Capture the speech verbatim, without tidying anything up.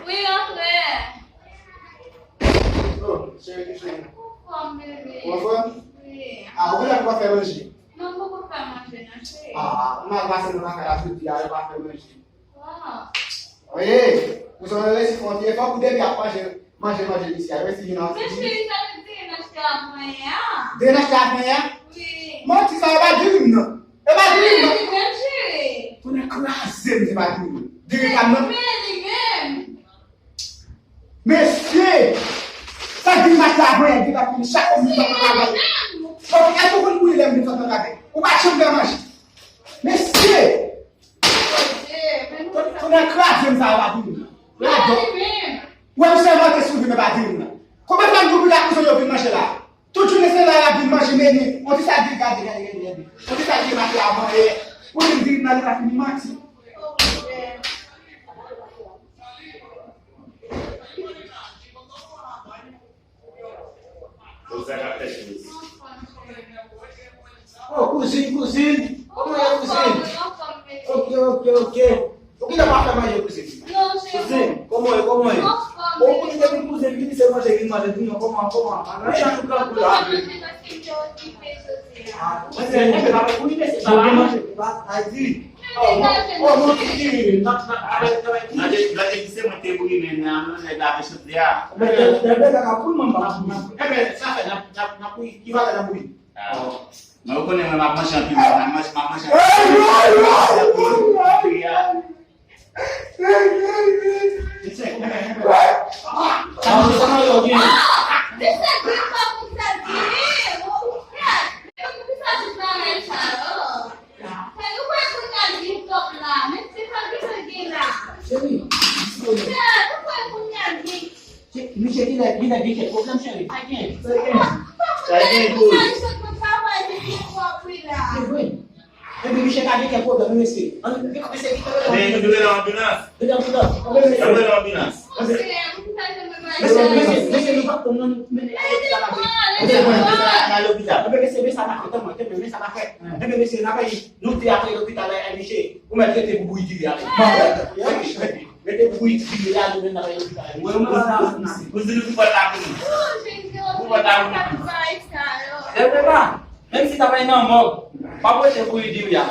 Wi, antre. Oh, cheri, cheri. Ou anfòm, bebe? Ou anfòm? Wi. Ah, ou la pou fè manje? Non, m poko fè manje, non, cheri. Ah, m al pase nan lakay la jodi a, yo pa fè manje. Wow. Oye, ou sa resi fè yon ti efò pou depi ap manje, manje, manje isi a, resi vin nan. Men cheri, sa vle di nan chita avan yè a? De nan chita avan yè a? Wi. Manti sa, e pa diri m nan. E pa diri m nan. Li menm, cheri. Tonnè kraze m, se pa diri m. Diri pa m nan. Men li menm. Mesye! Sa diri m nan chita avan yè, diri la fini chak moun nan travay. Bon, èske ou konn kouri lè m vin sot nan travay? Ou pa janm fè manje. Mesye! Tonnè kraze m sa yo pa vini. Radòt. Ou wè m sèmante sou vin men pa diri m nan. Konbyen fwa m di w pou lakouzen yo vin manje la? Tout jounen se la y ap vin manje meni. On ti sa di gade, gade, gade, gade. On ti sa di manje avan yè. Ou vin diri m nan li pa fini manti. Konsa k ap fè chemiz. Oh, kouzin, kouzin. Kòman w ye, kouzin? Ok, ok, ok. Ou gentan pa fè manje, kouzin? Kouzin, kòman w ye, kòman w ye? Ou konnen depi kouzin vini, se manje li manje, di non, kòman, kòman? Manje an tou grangou la. Ah, mwen se manje pa pou li, mesye, sa va manje. Ayiti. Oh, mon, oh, mon titi, n ap, n ap, avèk, avèk ki? Gade, gade ki se mwen te bouyi men nan, nan nèg la avè chodyè a. Men, men, men, men, kaka pou l, manman. Enben, sa fè, n ap, n ap, n ap bouyi, ki valè n ap bouyi? Ah. Mwen, ou konnen mwen, m ap manje anpil, mwen, m ap manje, m ap manje anpil. Hey, hey, hey, hey, hey, hey. Hey, hey, hey. Ti sèk, enben, enben. Sa nou, sa nou yo gen? Ti sèk, granpa pou sa di. Poukisa tout bagay sa yo? Fè nou wè kounye a gen kòb la, men se pa gen sa gen la. Cheri, cheri, nou wè kounye a gen. Misye ki lè, ki lè gen kèk pwoblèm, cheri. Sa gen. Sa gen pou. Se vre. Epi misye ka gen kèk pwoblèm, mesye. Ann, mesye, ki te rele anbilans. Rele anbilans. Rele anbilans. Mesye, mesye, mesye, nou pa konn nan mennen nan lopital la vre. Mesye, mwen, mwen, nan lopital. Enben, mesye, men sa n a fè, tann mwen, tann mwen, men sa n a fè. Enben, mesye, n a bay, nou te ale lopital la, misye, ou mèt rete pou bouyi diri a. Rete pou bouyi diri a, nou menm n a bay lopital la. Mwen, mwen, mwen, mwen, mwen. Ou di nou pou pòt la pou nou. Pou pòt la pou nou. Enben, pa. Menm si ta bay nan mòg, pa prese pou li diri a.